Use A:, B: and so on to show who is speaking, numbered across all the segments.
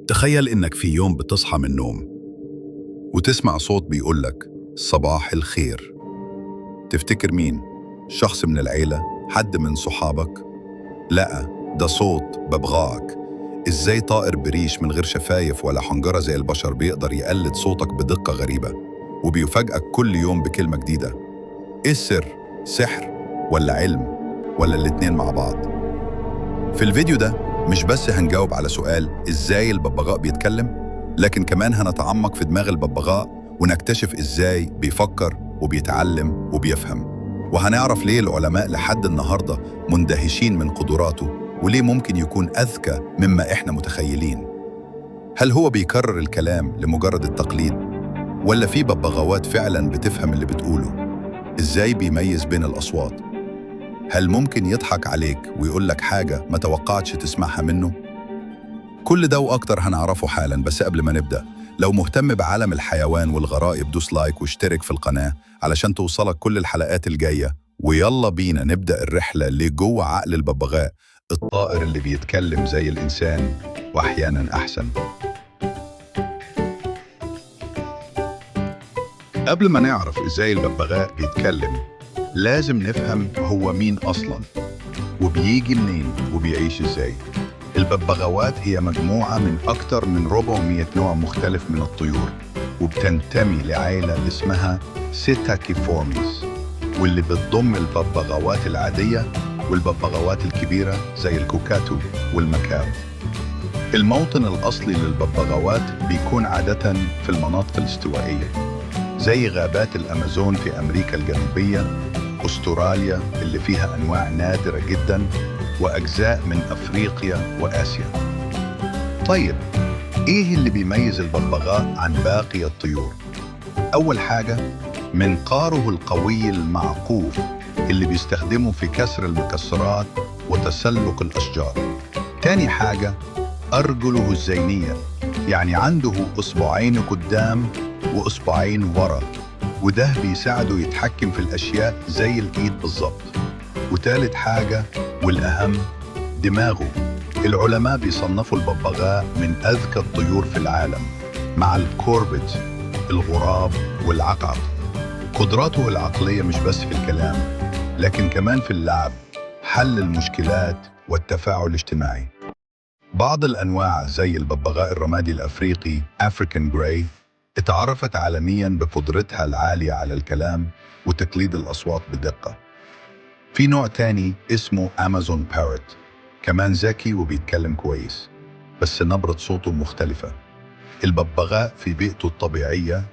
A: تخيل إنك في يوم بتصحى من النوم وتسمع صوت بيقولك صباح الخير. تفتكر مين؟ شخص من العيلة؟ حد من صحابك؟ لا، ده صوت ببغائك. إزاي طائر بريش من غير شفايف ولا حنجرة زي البشر بيقدر يقلد صوتك بدقة غريبة وبيفاجئك كل يوم بكلمة جديدة؟ إيه السر؟ سحر ولا علم ولا الاتنين مع بعض؟ في الفيديو ده مش بس هنجاوب على سؤال إزاي الببغاء بيتكلم، لكن كمان هنتعمق في دماغ الببغاء ونكتشف إزاي بيفكر وبيتعلم وبيفهم، وهنعرف ليه العلماء لحد النهاردة مندهشين من قدراته وليه ممكن يكون أذكى مما إحنا متخيلين. هل هو بيكرر الكلام لمجرد التقليد؟ ولا في ببغاوات فعلاً بتفهم اللي بتقوله؟ إزاي بيميز بين الأصوات؟ هل ممكن يضحك عليك ويقول لك حاجة ما توقعتش تسمعها منه؟ كل ده وأكتر هنعرفه حالاً، بس قبل ما نبدأ، لو مهتم بعالم الحيوان والغرائب دوس like واشترك في القناة علشان توصلك كل الحلقات الجاية. ويلا بينا نبدأ الرحلة لجوه عقل الببغاء، الطائر اللي بيتكلم زي الإنسان وأحياناً أحسن. قبل ما نعرف إزاي الببغاء بيتكلم، لازم نفهم هو مين أصلاً وبيجي منين وبيعيش إزاي. الببغاوات هي مجموعة من أكثر من 400 نوع مختلف من الطيور، وبتنتمي لعائلة اسمها Psittaciformes، واللي بتضم الببغاوات العادية والببغاوات الكبيرة زي الكوكاتو والمكاو. الموطن الأصلي للببغاوات بيكون عادة في المناطق الاستوائية زي غابات الأمازون في أمريكا الجنوبية، أستراليا اللي فيها أنواع نادرة جدا، وأجزاء من أفريقيا وآسيا. طيب، إيه اللي بيميز الببغاء عن باقي الطيور؟ أول حاجة، منقاره القوي المعقوف اللي بيستخدمه في كسر المكسرات وتسلق الأشجار. تاني حاجة، أرجله الزينية، يعني عنده أصبعين قدام وأصبعين ورا، وده بيساعده يتحكم في الأشياء زي الإيد بالظبط. وتالت حاجة والأهم، دماغه. العلماء بيصنفوا الببغاء من أذكى الطيور في العالم مع الكوربت، الغراب والعقرب. قدراته العقلية مش بس في الكلام، لكن كمان في اللعب، حل المشكلات والتفاعل الاجتماعي. بعض الأنواع زي الببغاء الرمادي الأفريقي African Grey اتعرفت عالمياً بقدرتها العالية على الكلام وتقليد الأصوات بدقة. في نوع تاني اسمه Amazon parrot، كمان ذكي وبيتكلم كويس، بس نبرة صوته مختلفة. الببغاء في بيئته الطبيعية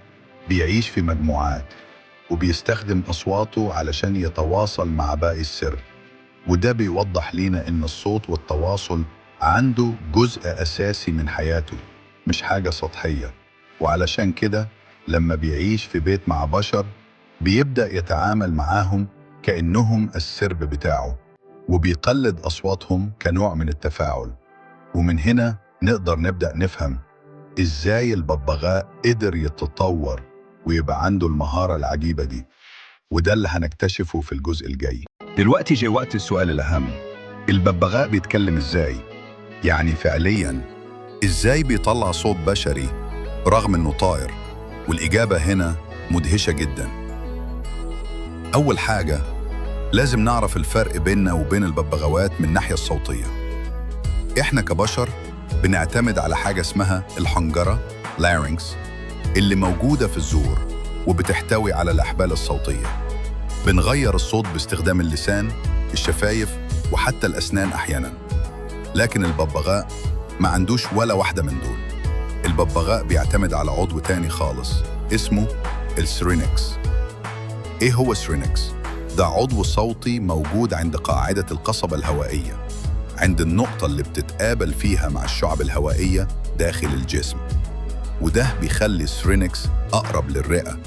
A: بيعيش في مجموعات وبيستخدم أصواته علشان يتواصل مع باقي السرب، وده بيوضح لينا إن الصوت والتواصل عنده جزء أساسي من حياته، مش حاجة سطحية. وعلشان كده لما بيعيش في بيت مع بشر بيبدأ يتعامل معاهم كأنهم السرب بتاعه، وبيقلد أصواتهم كنوع من التفاعل. ومن هنا نقدر نبدأ نفهم إزاي الببغاء قدر يتطور ويبقى عنده المهارة العجيبة دي، وده اللي هنكتشفه في الجزء الجاي. دلوقتي جه وقت السؤال الأهم، الببغاء بيتكلم إزاي؟ يعني فعلياً إزاي بيطلع صوت بشري رغم إنه طائر؟ والإجابة هنا مدهشة جداً. أول حاجة، لازم نعرف الفرق بيننا وبين الببغاوات من الناحية الصوتية. إحنا كبشر بنعتمد على حاجة اسمها الحنجرة larynx، اللي موجودة في الزور وبتحتوي على الأحبال الصوتية. بنغير الصوت باستخدام اللسان، الشفايف، وحتى الأسنان أحياناً. لكن الببغاء ما عندوش ولا واحدة من دول. الببغاء بيعتمد على عضو تاني خالص اسمه ال syrinx. إيه هو ال syrinx؟ ده عضو صوتي موجود عند قاعدة القصبة الهوائية، عند النقطة اللي بتتقابل فيها مع الشعب الهوائية داخل الجسم، وده بيخلي ال syrinx أقرب للرئة،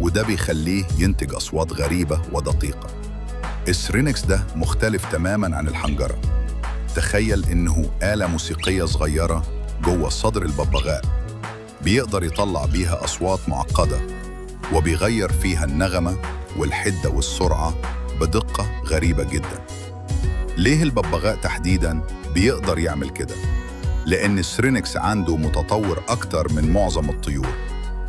A: وده بيخليه ينتج أصوات غريبة ودقيقة. ال syrinx ده مختلف تماماً عن الحنجرة. تخيل إنه آلة موسيقية صغيرة جوه صدر الببغاء، بيقدر يطلع بيها أصوات معقدة وبيغير فيها النغمة والحدة والسرعة بدقة غريبة جدا. ليه الببغاء تحديدا بيقدر يعمل كده؟ لأن ال syrinx عنده متطور أكتر من معظم الطيور.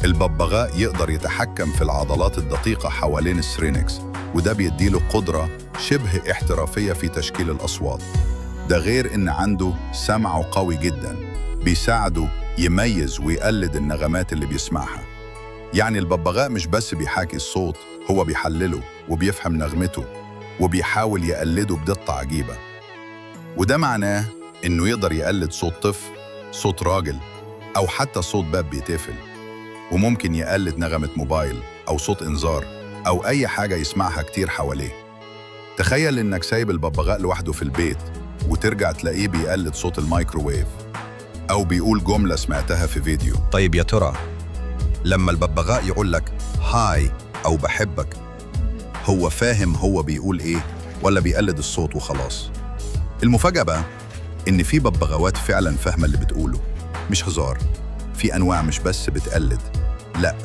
A: الببغاء يقدر يتحكم في العضلات الدقيقة حوالين ال syrinx، وده بيديله قدرة شبه احترافية في تشكيل الأصوات. ده غير إن عنده سمعه قوي جدا بيساعده يميز ويقلد النغمات اللي بيسمعها. يعني الببغاء مش بس بيحاكي الصوت، هو بيحلله وبيفهم نغمته وبيحاول يقلده بدقة عجيبة. وده معناه إنه يقدر يقلد صوت طفل، صوت راجل، أو حتى صوت باب بيتقفل. وممكن يقلد نغمة موبايل أو صوت إنذار أو أي حاجة يسمعها كتير حواليه. تخيل إنك سايب الببغاء لوحده في البيت وترجع تلاقيه بيقلد صوت الميكروويف أو بيقول جملة سمعتها في فيديو.
B: طيب يا ترى لما الببغاء يقول لك hi أو بحبك، هو فاهم هو بيقول إيه ولا بيقلد الصوت وخلاص؟
A: المفاجأة بقى إن في ببغاوات فعلا فاهمة اللي بتقوله، مش هزار. في أنواع مش بس بتقلد، لا،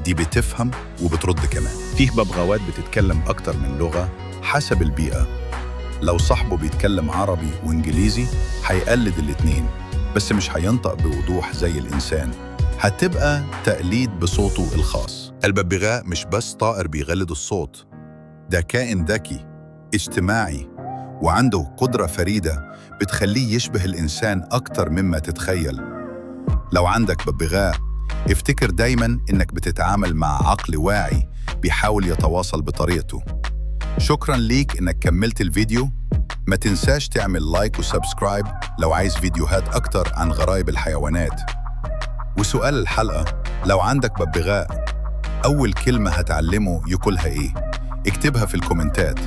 A: دي بتفهم وبترد كمان. فيه ببغاوات بتتكلم أكتر من لغة حسب البيئة. لو صاحبه بيتكلم عربي وإنجليزي هيقلد الاتنين، بس مش هينطق بوضوح زي الإنسان، هتبقى تقليد بصوته الخاص. الببغاء مش بس طائر بيغلد الصوت، ده كائن ذكي اجتماعي وعنده قدرة فريدة بتخليه يشبه الإنسان أكتر مما تتخيل. لو عندك ببغاء، افتكر دايماً إنك بتتعامل مع عقل واعي بيحاول يتواصل بطريقته. شكراً ليك إنك كملت الفيديو. ما تنساش تعمل like و subscribe لو عايز فيديوهات أكتر عن غرائب الحيوانات. وسؤال الحلقة: لو عندك ببغاء، أول كلمة هتعلمه يقولها إيه؟ اكتبها في الكومنتات.